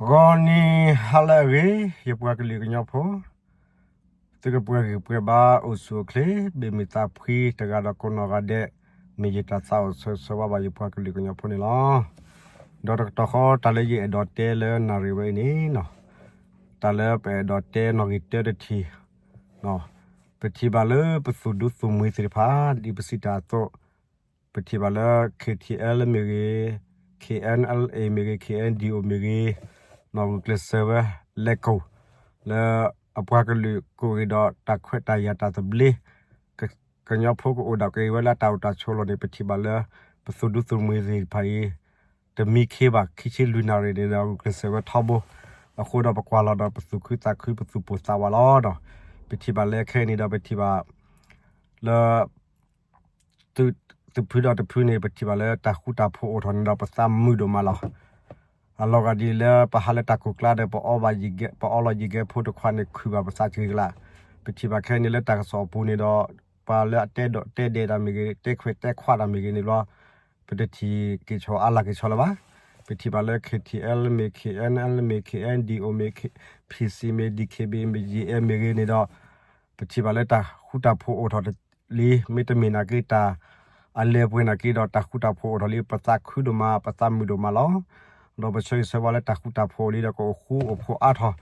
ဂီၤနံၤဟါလၢအဂ့ၤ, ယပှၤကလုာ်ကညီဖိ, သုကပှဲၤဂံၢ်ပှဲၤဘါအိၣ်ဆူၣ်အိၣ်ချ့, ဘၣ်မုာ်သးဖှံတဂၤဒီးကိးနီၢ်ဂၤဒဲး, မ့ၢ်ယတၢ်သးအိၣ်ဆၢဂ့ၤဆၢဝါဘၣ်ယပှၤကလုာ်ကညီဖိန့ၣ်လီၤ. ဒီးတကတီၢ်ဃီ တၢ်လၢယအဲၣ်ဒိးတဲလၢနၣ်ရံၣ်ဝဲအံၤန့ၣ်, တၢ်လၢပအဲၣ်ဒိးတဲနီၣ်ဂံၢ်တၢတထံၣ်, ပထံၣ်ဘၣ်လၢပသူၣ်ဒူသူၣ်မှံၤသ့ၣ်တဖၣ် ဒ်ပစံးတၢ်အသိး, ပထံၣ်ဘၣ်လၢ K T L မ့ၢ်ဂ့ၤ, K N L A မ့ၢ်ဂ့ၤ, K N D O မ့ၢ်ဂ့ၤ, နီၣ်ဂံၢ်ကျဲးစၢးဝဲ လဲၤကိၢ် လၢအပှၤကလုာ်ကိးဂ့ၤဒီးတၢ်ခွဲးတၢ်ယာ်တၢ်သဘျ့, ကညီဖိကအိၣ်ဒၣ်က့ၤဝဲလၢတၢ်အိၣ်တၢ်ဆိးလီၢ်န့ၣ် ပထံၣ်ဘၣ်လၢ ပသူၣ်ဒူသူၣ်မှံၤသ့ၣ်တဖၣ်အံၤ တမံခ့ဘၣ် ခံဆံလွံၢ်နၣ်ရံၣ်န့ၣ်ဒီး ဂုာ်ကျဲးစၢးဝဲထီဘိ, အဃိဒီးပကွၢ်လီၤဒီးပသူၣ်ခုသးခုပသူၣ်ပိၢ်သးဝးလီၤဒီး, ပထံၣ်ဘၣ်လၢခဲအံၤန့ၣ်ဒီးပထံၣ်ဘၣ် လၢ တဖုဒီးတဖုန့ၣ် ပထံၣ်ဘၣ်လၢတၢ်ဃူတၢ်ဖိးအိၣ်ထီၣ်န့ၣ်ဒီးပသးမုာ်ဒိၣ်မးလီၤ. အလီၤဂာ်ဒ်လဲၣ် ပဟးလၢတၢ်ကိၢ်ကျါဒီး ပအီလီၤယံၤကဲဖိတခွါန့ၣ် ခုၣ်ဘၣ်ပသးတဂ့ၤကလး, ပထံၣ်ဘၣ်ခဲအံၤန့ၣ်လၢတၢ်ကစီၣ်အပူၤန့ၣ်ဒီး ပှၤလၢအတဲဒိးတဲဒဲးတၢ်မ့ၢ်ဂ့ၤ တဲခွဲးတဲခွါတၢ်မ့ၢ်ဂ့ၤန့ၣ်လီၤ, ပတထံၣ်က့ၤဆီၣ်အါလၢ်က့ၤဆီၣ်လၢၤဘၣ်. ပထံၣ်ဘၣ်လၢ K T L မ့ၢ် K N L မ့ၢ် K N D O မ့ၢ် P C မ့ၢ် D K B A မ့ၢ် ယဲမ့ၢ်ဂ့ၤန့ၣ်ဒီး ပထံၣ်ဘၣ်လၢတၢ်ဃူတၢ်ဖိးအိၣ်ထီၣ်လံ, မ့တမ့ၢ်နာ်က့တၢ် အလဲၤပှဲၤနာ်က့ဒီးတၢ်ဃူတၢ်ဖိးအိၣ်ထီၣ်လံ ပသးခုဒိၣ်မး ပသးမုာ်ဒိၣ်မးလီၤ. ဒီးပဆၢဂ့ၤဆၢဝါလၢတၢ်ဃူတၢ်ဖိးလံဒီးကအိၣ်ဃူအိၣ်ဖိးအါထီၣ်,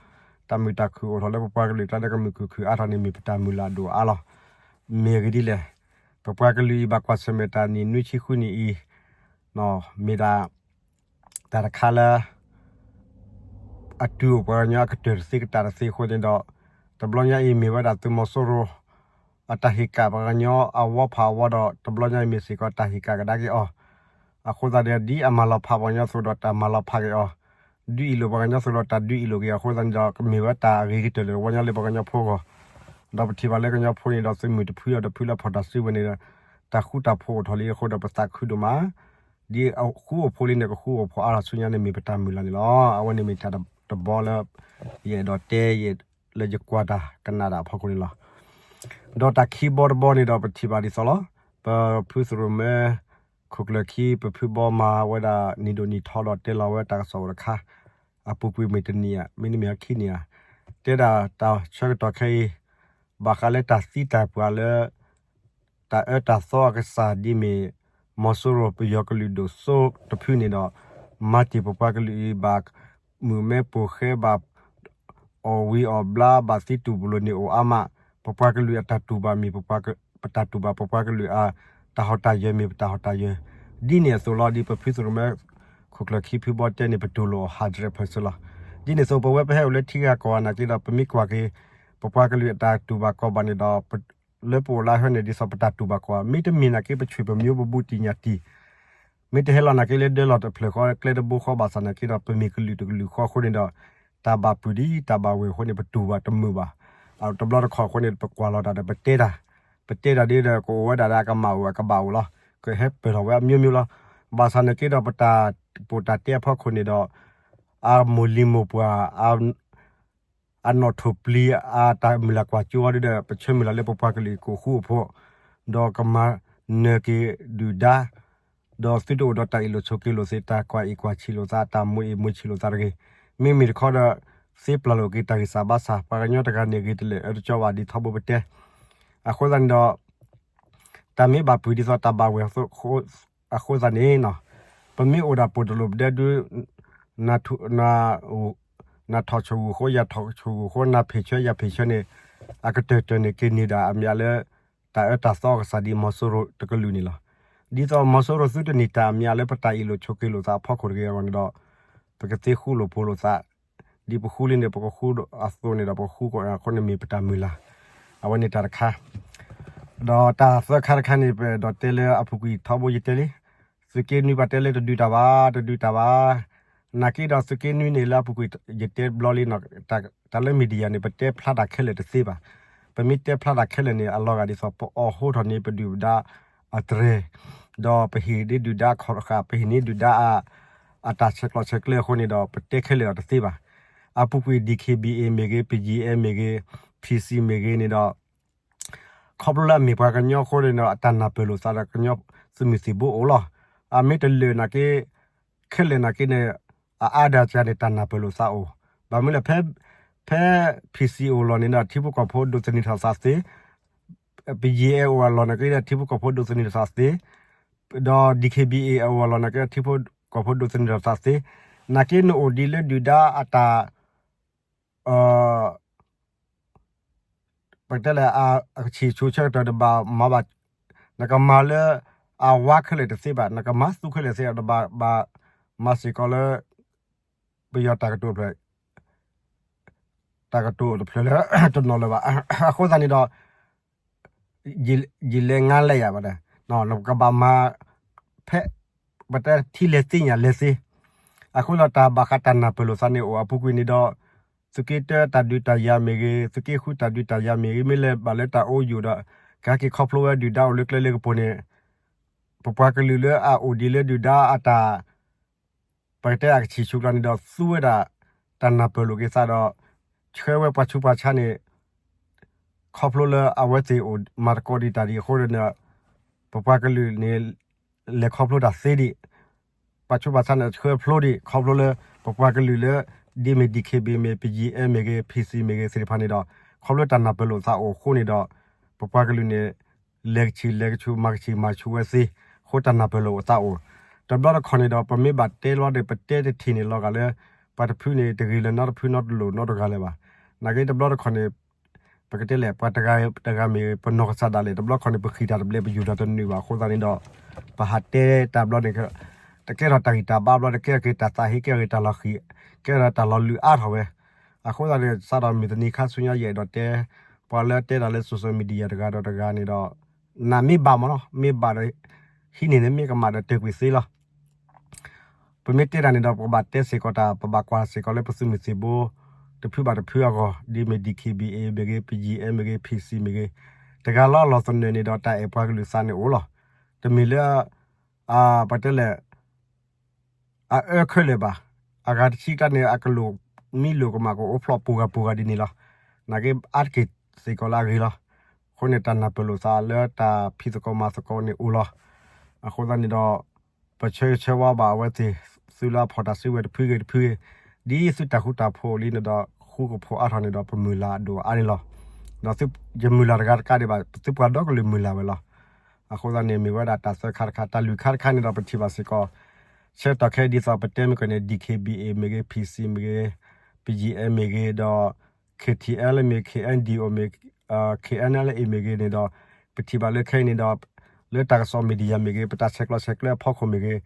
တၢ်မုာ်တၢ်ခုၣ်အိၣ်ထီၣ်လၢပပှၤကလုာ်ကျါဒီးကမုာ်ခုၣ်ခုၣ်အါထီၣ်န့ၣ်မ့ၢ်ပတၢ်မုၢ်လၢ်ဒိၣ်အါလီၤ. မ့ၢ်အဂ့ၢ်ဒ်လဲၣ်, ပပှၤကလုာ်အံၤဘၣ်ကွၢ်ဆၢၣ်မဲာ်တၢ်နံၣ်နွံဆံဃုနံၣ်အံၤ မ့ၢ်ဒၣ် တၢ်တခါလၢ အတုၤအိၣ်ပှၤကညီအကတၢၢ်တသ့ကတၢၢ်တသ့အဃိန့ၣ်ဒီး တဘျီညါအံၤမ့ၢ်ဝဲဒၣ်သုးမီၤစိရိၤ အတၢ်ဟ့ၣ်ကၣ်ပှၤကညီအဝီဖးအဝီဒီး တဘျီညါအံၤမ့ၢ်စ့ၢ်ကီးတၢ်ဟ့ၣ်ကၣ်ကဒါက့ၤအီၤ, အဃိသတးဒီး ဒ်အမၤလီၤဖးပှၤကညီအသိးဒီးတၢ်မၤလီၤဖးက့ၤအီၤ, ဒုးအ့ၣ်လိာ်ပှၤကညီအသိးဒီးတၢ်ဒုးအ့ၣ်လိာ်က့ၤအဃိသတးန့ၣ်ဒီး ကမ့ၢ်ဝဲတၢ်အဂ့ၤကတၢၢ်လၢတဝီညါလၢပှၤကညီဖိအဂီၢ်, ဒီးပထံၣ်ဘၣ်လၢကညီဖိန့ၣ်ဒီးသုးမုၢ်တဖုဒီးတဖုလၢဖီၣ်တၢ်စုဝဲန့ၣ်ဒီး တၢ်ဃူတၢ်ဖိးအိၣ်ထီၣ်လံအဃိဒီးပသးခုဒိၣ်မး ဒ်အဃူအိၣ်ဖိးလံန့ၣ် ကဃူအိၣ်ဖိးအါထီၣ်ဆူညါန့ၣ်မ့ၢ်ပတၢ်မုၢ်လၢ်န့ၣ်လီၤ. အဝဲန့ၣ်မ့ၢ်တၢ်တဘီလၢ ယအဲၣ်ဒိးတဲ လၢယကွၢ်တၢ်ကနၣ်တၢ်အဖီခိၣ်န့ၣ်လီၤ. ဒီးတၢ်ခံဘီတဘီန့ၣ်ဒီးပထံၣ်ဘၣ်ဒ်သိးလီၤ. ပဖုသရိၣ်မဲ ခိၣ်ကျၢၢ်ခံ ပဖုဘီမၤဝဲဒၣ်နံၤဒိၣ်နံၤထီဒီးတဲလီၤဝဲတၢ်ကစီၣ်အိၣ်တခါ အပူၤကွံာ်မ့ၢ်တနံၤဧါ မ့တမ့ၢ်အခံနံၤဧါ, တဲဒၣ်တၢ်ဆၢကတီၢ်ခဲအံၤ ဘၣ်ဃးလၢတၢ်သံတၢ်ပှၢ်လၢ တၢ်အၢတၢ်သီအကစၢ်ဒ်မ့ၢ် မီၤစိရိၤပယီၤကလုာ်ဒိၣ်စိတဖုန့ၣ်ဒီး မၤတ့ၢ်ပပှၤကလုာ်အံၤဘၣ်မုာ်မဲပိာ်ဃဲဘၣ် အီၣ်ဝံၤအီၣ်ဘျါဘၣ်သံတူၢ်ပလိာ်န့ၣ်အိၣ်အါမး, ပပှၤကလုာ်အတၢ်တူၢ်ဘၣ်မ့ၢ်ပ ပတၢ်တူၢ်ဘၣ် ပပှၤကလုာ်အတၢ်ဟီၣ်တၢ်ယၢၤမ့ၢ်ပတၢ်ဟီၣ်တၢ်ယၢၤ, ဒ်န့ၣ်အသိးလီၤ. ဒ်ပဖုသရိၣ်မဲ ခိၣ်ကျၢၢ်ခံဖုဘီတဲန့ၣ် ပတူၢ်လိာ်အီၤ hundred percent လီၤ. ဒ်န့ၣ်အသိး ပဝဲပဟဲအိၣ်လၢထံဂၤကီၢ်ဂၤနာ်က့ဒီး ပမ့ၢ်ကွၢ်က့ၤ ပပှၤကလုာ်အတၢ်တူၢ်ဘၣ်ကီၢ်ဘၣ်န့ၣ်ဒီး လၢပအိၣ်လၢဟဲန့ၣ် ဒ်သိးပတၢ်တူၢ်ဘၣ်ကီၢ်ဘၣ် မ့တမ့ၢ်နာ်က့ ပဆွေပမျိုးပဘူးတံၢ်ညၣ်တံၢ် မ့ၢ်တဟဲလီၤနာ်က့လၢဒၢလီၢ်တဖျၢၣ်ဃီ ကျဲတဘိဃီဘၣ်ဆၣ်နာ်က့ဒီး ပမ့ၢ်ကလုာ်တကလုာ်ဃီအဃိန့ၣ်ဒီး တၢ်ဘၣ်ပုၢ်ဒ်တၢ်ဘၣ်ဝဲၢ်အဃိန့ၣ် ပတူၢ်ဘၣ်တမုာ်ဘၣ်. တဘျီတခီၣ်အဃိန့ၣ် ပကွၢ်လီၤတၢ်ဒီးပတဲတၢ်, ပတဲတၢ်ဒ်ဒီး ကအိၣ်ဝဲဒၣ်ဒီးအကမၣ်အိၣ်အကဘၣ်အိၣ်လီၤ. ကဟဲပၢၢ်ထီၣ်ဝဲအမျိုးမျိုးလီၤ. ဘၣ်ဆၣ်နာ်က့ဒီး ပတၢ်ပိာ်တၢ်တဲအဖီခိၣ်န့ၣ်ဒီး အမိၢ်လံၤမိၢ်ပှၢ် အနီၣ်ထိၣ်ပျံၤ အတၢ်မုၢ်လၢ်ကွၢ်စိအီၤဒ်ဒီး ပဆၢမုၢ်လၢ်လၢပပှၤကလုာ်ကအိၣ်ဃူအိၣ်ဖိး ဒီးကမၤနၢၤက့ၤဒုၣ်ဒါ ဒီးသုတအိၣ်ဒီးတၢ်အ့ၣ်လိာ်ဆိးက့လိာ်သ့ တၢ်ကွၢ်အ့ၣ်ကွၢ်ဆံးလိာ်သး တၢ်မိၣ်အ့ၣ်မိၣ်ဆံးလိာ်သးတဂ့ၤ. မ့မ့ၢ်တခီဒီး သ့ပျၢ်လိာ်က့ၤတၢ်ဂံၢ်စၢ်ဘါစၢ် ပှၤကညီတဂၤန့ၣ်ဂ့ၤတလၢာ် အၢတကၠီဘၣ်ဒ်ထီဘိပတဲ အဃိသတးန့ၣ်ဒီး တၢ်မ့ၢ်ဘၣ်ပုၢ်ဒ်သိးတၢ်ဘၣ်ဝဲၢ်အဃိသတးန့ၣ် ပမ့ၢ်အိၣ်ဒၣ်ပိာ်တလိာ်ပဒဲဒု နထီၣ်ဆိၣ်ဂူာ်ဃိ ယၤထီၣ်ဆိၣ်ဂူာ်ဃိ နၤဖံးဆၢ ယၤဖံးဆၢန့ၣ် အကတၢၢ်တၢၢ်န့ၣ် က့ၤန့ၢ်ဒၣ်အမျးလၢ တၢ်အၢတၢ်သီကစၢ်ဒ်မီၤစိရိၤတကလုာ်န့ၣ်လီၤ. ဒ်သိးမီၤစိရိၤသုတန့ၢ်တၢ်အမျးလၢပတၢ်အ့ၣ်လိာ်ဆိးက့လိာ်သးအဖီခိၣ်တဂ့ၤအဂီၢ်န့ၣ်ဒီး ပကသ့ဃူလိာ်ဖိးလိာ်သး ဒ်ပဃူလံန့ၣ် ပကဃူအသိးန့ၣ်ဒီး ပဃူကိးအဃိန့ၣ်မ့ၢ်ပတၢ်မုၢ်လၢ် အဝဲန့ၣ်တၢ်တခါ ဒီးတၢ်သၢခါတခါန့ၣ် ပအဲၣ်ဒိးတဲလၢအပူၤကွံာ်ထီဘိယတဲလံ, သုးက့နွံပှၤတဲလၢတဒုးတၢ်ဘၣ် တဒုးတၢ်ဘၣ်, နာ်က့ဒီးသုးက့နွံန့ၣ်လၢအပူၤကွံာ်ယတဲဘျီလံနီၤ, တၢ်လၢ media န့ၣ် ပတဲဖျါတၢ်ခဲလၢာ်တသ့ဘၣ်. ပမ့ၢ်တဲဖျါတၢ်ခဲလၢာ်န့ၣ် အလီၤဂာ်ဒ်သိး ပအီၣ်ဟိထီၣ်န့ၢ်ပဒုၣ်ပဒါအတြဲၤ, ဒီးပဟ့ၣ်ဒ့ဒုၣ်ဒါအခီၣ်တဃာ် ပဟ့ၣ်န့ၢ်ဒုၣ်ဒါအ အတၢ်ဆဲးကျိးဆဲးကျၢအဃိန့ၣ်ဒီး ပတဲခဲလၢာ်အီၤတသ့ဘၣ်. အပူၤကွံာ် D K B A မ့ၢ်ဂ့ၤ P G M မ့ၢ်ဂ့ၤ P C မ့ၢ်ဂ့ၤန့ၣ်ဒီး ခီဖျိလၢအမ့ၢ်ပှၤကညီအဃိန့ၣ်ဒီး အတၢ်နၢ်ပၢၢ်လိာ်သးဒီးကညီသုးမုၢ်သံၣ်ဘိအိၣ်လီၤ. အမ့ၢ်တလၢာ်နာ်က့ ခဲလၢာ်နာ်က့န့ၣ် အအါဒၣ်စှၤန့ၣ် တၢ်နၢ်ပၢၢ်လိာ်သးအိၣ်, ဘၣ်မနုၤလဲၣ် ဖဲ ဖဲ PC အိၣ်လီၢ်န့ၣ်ဒီး ထံဖိကီၢ်ဖိဒိးသန့ၤထီၣ်သးသ့, ပယဲၢ်အဲၣ်အိၣ်အလီၢ်န့ၣ်က့ဒီး ထံဖိကီၢ်ဖိဒိးသန့ၤထီၣ်သးသ့, ဒီး DKBA အအိၣ်အလီၢ်န့ၣ်က့ဒီး ထံဖိကီၢ်ဖိဒိးသန့ၤထီၣ်သးသ့, နာ်က့နအိၣ်ဒံးလၢဒုၣ်ဒါအတၢ် ပကတဲလဲၣ် အဆံၣ်ဆူၣ်ဆၢကတီၢ်တဘၣ်မၤဘၣ်, နကမၤလၢအဝါခဲလၢာ်တသ့ဘၣ်, နကမၤသူခဲလၢာ်သ့ဒီးဘၣ်, ဘၣ်မၤစ့ၢ်ကီးလၢ ပယီၤတၢ်ကတိၤဖျၢၣ် တၢ်ကတိၤတဖျၢၣ်လၢ တနီၤလၢၤဘၣ်. အဃိသတးန့ၣ်ဒီး ယလဲၤငါလဲၤယၤဘၣ်ဒီး နကဘၣ်မၤ ဖဲ ပတဲထံလဲၤသ့ညၣ်လဲၤသ့, အဃိဒီးတၢ်ဘၣ်ဃးတၢ်နၢ်ပၢၢ်လိာ်သးန့ၣ်အိၣ်အပူၤကွံာ်န့ၣ်ဒီး သုးက့တၢတၢ်ဒုးတၢ်ယၤမ့ၢ်ဂ့ၤ, သုးက့ဃုတၢ်ဒုးတၢ်ယၤမ့ၢ်ဂ့ၤ, မ့ၢ်လဲၤဘၣ်လၢတၢ်အိၣ်ယိာ်ဒီး ကဟဲက့ၤခီဖျိဝဲဒုၣ်ဒါအိၣ်လၢကျဲလၢကပူၤန့ၣ်, ပပှၤကလုာ်လၢအအိၣ်ဒံးလၢဒုၣ်ဒါအတၢ် ပကတဲအကဆံၣ်ဆူၣ်ကျီၢ်န့ၣ်ဒီး သူဝဲဒၣ်တၢ်နၢ်ပၢၢ်လိာ်က့ၤသးဒီး ဆှၢဝဲပှၤဆူးပှၤဆါန့ၣ် ခီဖျိလၢအဝဲသ့ၣ်အိၣ်မၤသကိးဒံးတၢ်ဒံးအဃိန့ၣ် ပပှၤကလုာ်န့ၣ် လဲၤခီဖျိတၢ်သ့ဒံး, ပှၤဆူးပှၤဆါန့ၣ် ဆှၢဖျိဒံး ခီဖျိလၢ ပပှၤကလုာ်လၢ ဒ်မ့ၢ် DKBA မ့ၢ် ပယဲၢ်အဲၣ်မ့ၢ်ဂ့ၤ PC မ့ၢ်ဂ့ၤသ့ၣ်တဖၣ်န့ၣ်ဒီး ခီဖျိတၢ်နၢ်ပၢၢ်လိာ်သးအိၣ်အဃိန့ၣ်ဒီး ပပှၤကလုာ်န့ၣ် လဲၤကဆံၣ်လဲၤကဆူၣ် မၤကဆံၣ်မၤဆူၣ်ဝဲသ့, အဃိတၢ်နၢ်ပၢၢ်လိာ်အသးအိၣ်, တဘျီတခီၣ်န့ၣ်ဒီး ပမ့ၢ်ဘၣ်တဲလီၤဒီး ပတဲတထံၣ်န့ၣ်လီၤဂာ်လၢ ပှၤတဖုန့ၣ် တဂ့ၤလၢၤနီတဖုနီတလိာ်နီတဂၤလၢၤဘၣ်. နာ်က့တဘျီတခီၣ်န့ၣ် ပကတဲလဲၣ် ပှၤတဂၤတဂၤမ့ၢ်ဂ့ၤ ပနီၢ်ကစၢ်ဒၣ်လဲာ် တဘျီတခီၣ်န့ၣ် ပဃံၢ်တၢ်တဘျဲး ပယူၤတၢ်တနုာ်ဘၣ်အဃိသတးန့ၣ်ဒီး ပဟးတဲတၢ်ဘျီန့ၣ် တကဲထီၣ်တၢ်ဂံၢ်တၢ်ဘါဘျီ တကဲထီၣ်က့ၤတၢ်သးဟ့ ကဲထီၣ်က့ၤတၢ်လီၤဃံၤ ကဲထီၣ်တၢ်လီၤလုၢ်အါထီၣ်ဝဲ, အဃိသတးန့ၣ် စးထီၣ်မုၢ်တနံၤခါဆူညါ ယအဲၣ်ဒိးတဲ ပှၤလၢတဲတၢ်လၢ social media တဂၤဒီးတဂၤန့ၣ်ဒီး နမ့ၢ်ဘၣ်မးနီၤ မ့ၢ်ဘၣ်ဒီး ဟံးန့ၢ်န့ၣ်မ့ၢ်ကမၣ်ဒီးတၢၢ်ကွံာ်သ့လီၤ. ပမ့ၢ်တဲတၢ်န့ၣ်ဒီး ပကဘၣ်တဲစ့ၢ်ကီးတၢ် ပဘၣ်ကွၢ်စ့ၢ်ကီးလၢပသုးမုၢ်သံၣ်ဘိ တဖုဘၣ်တဖုအဂီၢ် ဒ်မ့ၢ် DKBA မ့ၢ်ဂ့ၤ ပယဲၢ်အဲၣ်မ့ၢ်ဂ့ၤ PC မ့ၢ်ဂ့ၤ တဂၤလၢအလီၢ်သနၢၣ်န့ၣ်ဒီး တၢ်အဲၣ်ပှၤကလုာ်သးန့ၣ်အိၣ်လီၤ. တမ့ၢ်လၢ ပတဲလဲၣ် အအၢခဲလၢာ်ဘၣ်. အဂၤတဆံကျါန့ၣ် အကလိာ်မံလိာ်ကမၣ်ကအိၣ်ဖျိပူၤဂၤပူၤဂၤဒ်န့ၣ်လီၤ. နာ်က့အါတက့ၢ်စ့ၢ်ကီးလၢအဂ့ၤလီၤ. အဃိန့ၣ် တၢ်နၢ်ပၢၢ်လိာ်သးလၢတၢ်ဖံးသကိးမၤသကိးန့ၣ်အိၣ်လီၤ. အဃိသတးန့ၣ်ဒီး ပဆၢဂ့ၤဆၢဝါဘၣ်အဝဲသ့ၣ် သုလၢအဖီၣ်တၢ်စုကဝဲၤတဖုဂ့ၤတဖုဂ့ၤ, ဒ်သုတၢ်ဃူတၢ်ဖိးလံန့ၣ်ဒီး ဃူကဖိးအါထီၣ်န့ၣ်ဒီး ပမုၢ်လၢ်အဒိၣ်အါန့ၣ်လီၤ. ဒီးသုယမုၢ်လၢ်တဂၤတကးဒံးဘၣ် သုပှၤဒီကလုာ်မုၢ်လၢ်ဝဲလီၤ. အဃိသတးန့ၣ် မ့ၢ်ဝဲဒၣ်တၢ်သၢခါတခါ, တၢ်လွံၢ်ခါတခါန့ၣ်ဒီး ပထံၣ်ဘၣ်စ့ၢ်ကီး ဆၢကတီၢ်ခဲအံၤဒ်သိးပတဲမ့ၢ်ကီးန့ၣ် DKBA မ့ၢ်ဂ့ၤ, PC မ့ၢ်ဂ့ၤ, BGF မ့ၢ်ဂ့ၤ, ဒီး KTLA မ့ၢ် KNDO မ့ၢ် KNLA မ့ၢ်ဂ့ၤန့ၣ်ဒီး ပထံၣ်ဘၣ်လၢခဲအံၤန့ၣ်ဒီး လၢတၢ်ကစီၣ် media မ့ၢ်ဂ့ၤ, ပတၢ်ဆဲးကျိးဆဲးကျၢအဖီခိၣ်မ့ၢ်ဂ့ၤ,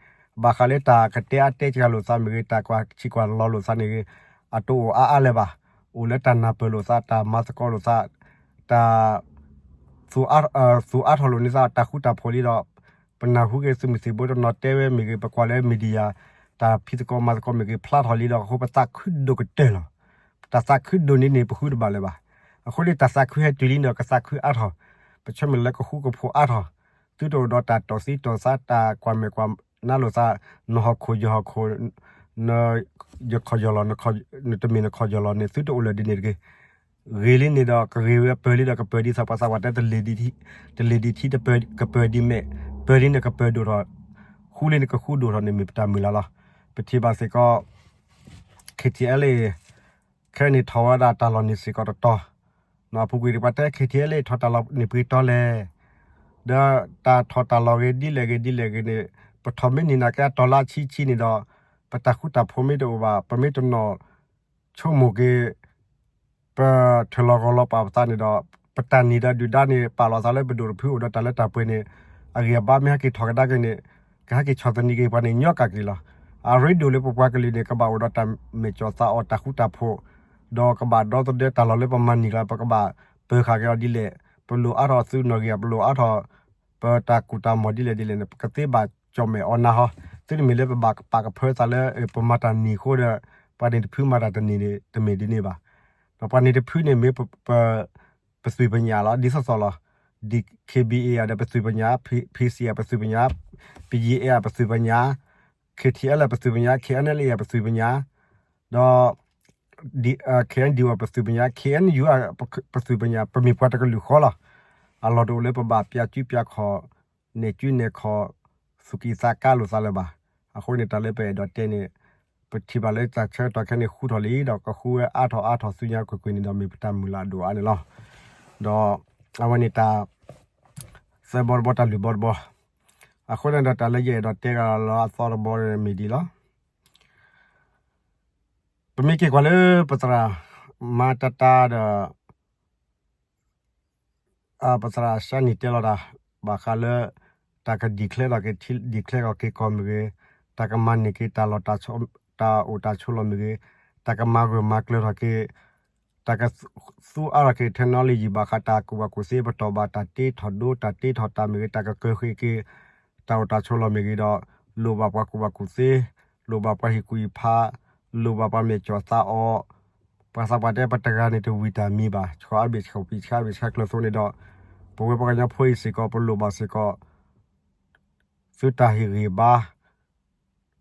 ဘၣ်ဃးလၢတၢ်ကတဲအါတဲစှၤလိာ်သးမ့ၢ်ဂ့ၤ, တၢ်ကွၢ်ဆံးကွၢ်လီၤလိာ်သးန့ၣ်ဂ့ၤ, အတအိၣ်အါအါလၢၤဘၣ်. အိၣ်လၢတၢ်နၢ်ပၢၢ်လိာ်သး, တၢ်မၤသကိးလိာ်သး, တၢ် သူၣ်အါထီၣ်လိာ်န့ၢ်သး တၢ်ဃူတၢ်ဖိးလံဒီး ပနၢ်ဟူက့ၤသုးမုၢ်သံၣ်ဘိတနီၤတဲဝဲမ့ၢ်ဂ့ၤ, ပကွၢ်လၢ media တၢ်ဖံးသကိးမၤသကိးမ့ၢ်ဂ့ၤ ဖျါထီၣ်လံဒီး အဃိပသးခုဒိၣ်ကတၢၢ်လီၤ. တၢ်သးခုဒိၣ်န့ၢ်န့ၣ် ပဃုတဘၣ်လၢၤဘၣ်. အဃိန့ၣ် တၢ်သးခုဟဲတုၤလံဒီး ကသးခုအါထီၣ်, ပဆၢမုၢ်လၢကဃူကဖိးအါထီၣ်, သုတအိၣ်ဒီးတၢ်တီၢ်သံတီၢ်သါ တၢ်ကွၢ်မဲာ်ကွၢ်နါလိာ်သး, နဟီၣ်ခိၣ်ယဟီၣ်ခိၣ် ယခီၣ်ယီၢ်လီၤ, နတမ့ၢ်နခီၣ်ယီၢ်လီၤန့ၣ် သုတအိၣ်လၢၤဒ်န့ၣ်တဂ့ၤ. ဂ့ၤလံန့ၣ်ဒီး ကဂ့ၤဝဲ, ပၢၤလံဒီးကပၢၤဒ်သိးပှၤသးပှၢ်တဲ တလ့ၤဒံထံ, တလ့ၤဒံထံ ကပၢၤဒံမဲာ်, ပၢၤလံန့ၣ်ကပၢၤဒိၣ်ထီၣ်, ဃူလံန့ၣ်ကဃူဒိၣ်ထီၣ်န့ၣ်မ့ၢ်ပတၢ်မုၢ်လၢ်လီၤ. ပထံၣ်ဘၣ်စ့ၢ်ကီး KTLA ခဲအံၤန့ၣ်ထီၣ်ဝဲဒၣ်တၢ်လီၢ်န့ၣ်စ့ၢ်ကီးတတီၤ, အပူၤကွံာ်ပှၤတဲ KTLA ထီၣ်တၢ်လီၢ်န့ၣ်ပှဲၤတီလဲၣ်, ဒီးတၢ်ထီၣ်တၢ်လီၢ်ဂ့ၤဒ်လဲၣ်ဂ့ၤဒ်လဲၣ်ဂ့ၤန့ၣ် ပထီၣ်မ့ၢ်န့ၢ်နာ်က့အတီၤလၢအဆံဆံန့ၣ်ဒီး ပတၢ်ဃူတၢ်ဖိးမ့ၢ်တအိၣ်ဘၣ် ပမ့ၢ်တနီၣ်ဆိကမိၣ်က့ၤ ပထၢၣ်လီၤဂီၤလီၤပာ်ပသးန့ၣ်ဒီး ပတၢ်နံၤဒီးဒုၣ်ဒါန့ၣ် ပာ်လီၤသးလၢပဒိၣ်တဖုအိၣ်ဒီးတၢ်လၢတၢ်ပှဲၤန့ၣ် အဂံၢ်အဘါမ့ၢ်ဟဲက့ၤထီၣ်ကဒါက့ၤန့ၣ် ကဟဲက့ၤဆီၣ်သနံးက့ၤပှၤန့ၣ် ညီကၢ်က့ၤလီၤ. အရ့ဒိၣ်လၢပပှၤကလုာ်န့ၣ် ကဘၣ်အိၣ်ဒီးတၢ်မဲာ်ကၠီၣ်သးအီၣ် တၢ်ဃူတၢ်ဖိး, ဒီးကဘၣ်ဒီသဒၢတၢ်လီၢ်လၢပမၤန့ၢ်ကျါ ပကဘၣ်ပၢၤဃာ်က့ၤအီၤဒ်လဲၣ်, ပလိၣ်အါထီၣ်သုးနီၣ်ဂံၢ် ပလိၣ်အါထီၣ် ပတၢ်ကူၣ်တၢ်မီၢ်ဒ်လဲၣ်ဒ်လဲၣ်န့ၣ် ပကသ့ဘၣ်ကၠီၣ်မဲာ်အီၣ်နါဟီ, သုတမ့ၢ်လၢပဘၣ်ပာ်ကဖၢသးလၢ ပမၤတၢ်နံၤအဃိဒီး ပှၤန့ၣ်တဖုမၤတၢ်တနံၤန့ၣ် တမ့ၢ်ဒ်န့ၣ်ဘၣ်. ဒီးပှၤန့ၣ်တဖုန့ၣ်မ့ၢ်ပ ပသုးပညၣ်လီၤ ဒ်သိးသိးလီၤ. DKBA ဒီးပသုးပညၣ်, PC ပသုးပညၣ်, BGF ပသုးပညၣ်, KTLA ပသုးပညၣ်, KNLA ပသုးပညၣ်, ဒီး KNDO ပသုးပညၣ်, KNU ပသုးပညၣ် ပမ့ၢ်ပှၤတကလုာ်ဃီလီၤ. အလီၢ်တအိၣ်လၢပဘၣ်ပျးစုပျးခီၣ်, နဲၣ်စုနဲၣ်ခီၣ်, သူၣ်ကံၢ်သးကါလိာ်သးလၢၤဘၣ်. အဃိန့ၣ် တၢ်လၢပအဲၣ်ဒိးတဲန့ၣ် ပထံၣ်ဘၣ်လၢတၢ်ဆၢကတီၢ်ခဲအံၤန့ၣ် ဃူထီၣ်လံဒီး ကဃူဝဲအါထီၣ်အါထီၣ် ဆူညါကွ့ၢ်ကွ့ၢ်န့ၣ်ဒီး မ့ၢ်ပတၢ်မုၢ်လၢ်အဒိၣ်အါန့ၣ်လီၤ. ဒီးအဝဲန့ၣ်တၢ်သၢဘီတဘီ တၢ်လုၢ်ဘီတဘီ, အဃိန့ၣ်ဒီး တၢ်လၢယအဲၣ်ဒိးတဲဂၤလီၤအသီတဘီမ့ၢ်ဒ်လီၤ. ပမ့ၢ်က့ၤကွၢ်လၢပသရၣ်မါတၢ်တၢ်ဒီး ပသရၣ်စၢ်နံၣ်တဲလီၤတၢ် ဘၣ်ဃးလၢ တၢ်က declare ဒီးက့ၤ declare က့ၤကီၢ်မ့ၢ်ဂ့ၤ, တၢ်ကမၤန့ၢ်က့ၤ တၢ်အိၣ်တၢ်ဆိးလီၢ်မ့ၢ်ဂ့ၤ, တၢ်ကမၤဂၢၢ်မၤကျၢၤထီၣ်က့ၤ တၢ်ကသူအါထီၣ်က့ၤ technology ဘၣ်ဃးတၢ်ကူၣ်ဘၣ်ကူၣ်သ့ ပတီၢ်ဘၣ်တၢ်တ့ထီၣ်ဒိ တၢ်တ့ထီၣ်တၢ်မ့ၢ်ဂ့ၤ, တၢ်ကကၢၤဃ့က့ၤ တၢ်အိၣ်တၢ်ဆိးလီၢ်မ့ၢ်ဂ့ၤဒီး လိၣ်ဘၣ်ပှၤကူၣ်ဘၣ်ကူၣ်သ့, လိၣ်ဘၣ်ပှၤဟ့ၣ်ကူၣ်ဟ့ၣ်ဖး, လိၣ်ဘၣ်ပှၤမဲာ်ကီၣ်သးအီၣ်, ပှၤသးပှၢ်တဲ ပတဂၤန့ၣ်တဝံၤတၢ်မံၤဘၣ်, ဆှီအါဘ့ၣ်ဆှီပံၤ ဆှါဘ့ၣ်ဆှါကျၢၤအသိးန့ၣ်ဒီး ပဝဲပှၤကညီဖိအံၤစ့ၢ်ကီး ပလိၣ်ဘၣ်စ့ၢ်ကီး သုတၢ်ဟ့ၣ်ဂံၢ်ဘါ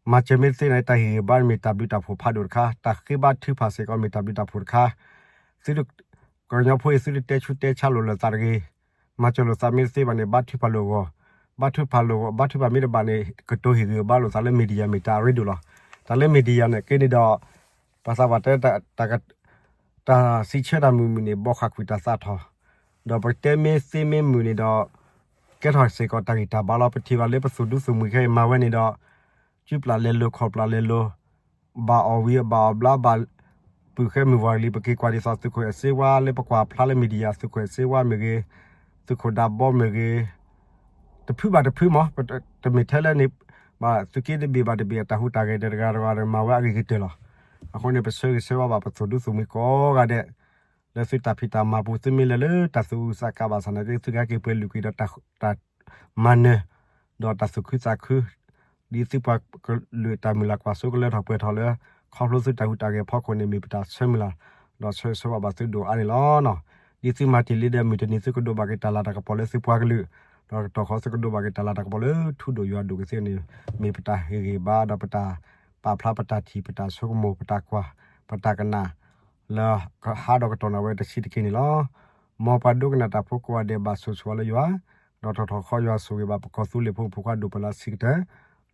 မၤစၢၤမ့ၢ်သ့န့ၣ် တၢ်ဟ့ၣ်ဂံၢ်ဘါမ့ၢ်တၢ်ဘျုးတၢ်ဖှိၣ်ဖးဒိၣ်တခါ, တၢ်ဃ့ဘါထုကဖၣ်စ့ၢ်ကီးမ့ၢ်တၢ်ဘျုးတၢ်ဖှိၣ်တခါ, သုတ ကညီဖိအံၤ သုတတဲဆူးတဲဆါလိာ်လၢသးတဂ့ၤ, မၤစၢၤလိာ်သးမ့ၢ်တသ့ဘၣ်န့ၣ် ဘါထုကဖၣ်လိာ်အဂီၢ်, ဘါထုကဖၣ်လိာ်အဂီၢ်, ဘါထုကဖၣ်မ့ၢ်တဘၣ်န့ၣ် ကတိၤဟ့ၣ်ဂံၢ်ဘါလိာ်သးလၢ media မ့ၢ်တၢ်အရ့ဒိၣ်လီၤ. တၢ်လၢ media န့ၣ်က့န့ၣ်ဒီး ပှၤသးပှၢ်တဲ တၢ်စံးဆၢတၢ်မုာ်မုာ်န့ၣ် ဘီဃၣ်ကွံာ်တၢ်သးထီၣ်, ဒီးပတဲမ့ၢ်သ့မ့ၢ်မုာ်န့ၣ်ဒီး ကဲထီၣ်စ့ၢ်ကီးတၢ်ဂံၢ်တၢ်ဘါလီၤ. ပထံၣ်ဘၣ်လၢပသူၣ်ဒူသူၣ်မှံၤခဲအံၤမၤဝဲန့ၣ်ဒီး ကုပျၢ်လဲၤလိၤ ခီၣ်ပျၢ်လဲၤလိၤ, ဘၣ်အီၣ်ဝံၤဘၣ်အီၣ်ဘျါဘၣ် ပုၢ်ဃဲမုၢ်ဝၤကလံၤ ပက့ၤကွၢ်ဒ်သိးသုးခိၣ်အဲၣ်စ့ဝါလၢပကွၢ်ဖျါလၢ media သုးခိၣ်အဲၣ်စ့ဝါမ့ၢ်ဂ့ၤ, သုးခိၣ်ဒးဘီမ့ၢ်ဂ့ၤ, တဖုဘၣ်တဖုမး, တမ့ၢ်ထဲလၢန့ၣ်ဘၣ် သုးက့တဘ့ၣ်ဘၣ်တဘ့ၣ် တၢ်ဟူးတၢ်ဂဲၤတဂၤတဂၤဒီးမၤဝဲအဂ့ၤကတၢၢ်လီၤ. အဃိန့ၣ် ပဆၢဂ့ၤဆၢဝါဘၣ်ပသူၣ်ဒူသူၣ်မှံၤကိးဂၤဒဲး လၢသုတၢ်ဖံးတၢ်မၤပူၤ သုမ့ၢ်လဲၤလၢတၢ်သူၣ်အုးသးကးဘၣ်ဆၣ်နာ်က့ သုကဟဲက့ၤပှဲၤလုာ်ကွံာ်ဒီးတၢ်မၤနၢၤ ဒီးတၢ်သူၣ်ခုသးခု ဒ်သုပှၤကလုာ်တၢ်မုၢ်လၢ်ကွၢ်စိကလၢထီၣ်ပှဲၤထီၣ်လၢ ခီဖျိသုတၢ်ဟူးတၢ်ဂဲၤဖီခိၣ်န့ၣ် မ့ၢ်ပတၢ်ဆၢမုၢ်လၢ် ဒီးဆၢဂ့ၤဆၢဝါဘၣ်သုဒိၣ်အါန့ၣ်လီၤ. ဒ်သုမၤတ့ၢ်လံဒီး မုၢ်တနံၤသုကဒိးဘၣ်က့ၤတၢ်လၤတၢ်ကပီၤလၢသုပှၤကလုာ်, ဒီးတကတီၢ်ဃီသုကဒိးဘၣ်က့ၤတၢ်လၤတၢ်ကပီၤလၢထူဒိၣ်ယွၤဒိၣ်ကသ့န့ၣ် မ့ၢ်ပတၢ်ဟ့ၣ်ဂံၢ်ဘါဒီးပတၢ်ပာ်ဖျါ ပတၢ်ထံၣ် ပတၢ်ဆိကမိၣ် ပတၢ်ကွၢ် ပတၢ်ကနၣ် လၢဟးဒီးကတီၢ်နၢ်ဝဲတဆံးတက့ၢ်န့ၣ်လီၤ. မ်ပှၤဒိကနၣ်တၢ်ဖိကိးဂၤဒဲးဘၣ်ဆိၣ်ဂ့ၤလၢယွၤ, ဒီးတကတီၢ်ဃီယွၤဆိၣ်ဂ့ၤဘၣ်ပကီၢ်သူလ့ၤဖိမုၣ်ဖိခွါဒိၣ်ပှဲၤလၢအဆံးကတၢၢ်,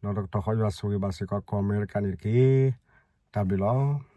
ဒီးတကတီၢ်ဃီယွၤဆိၣ်ဂ့ၤဘၣ်စ့ၢ်ကီးကီၢ်အမဲရကၤန့ၣ်တက့ၢ်. တၢ်ဘျုးလီၤ.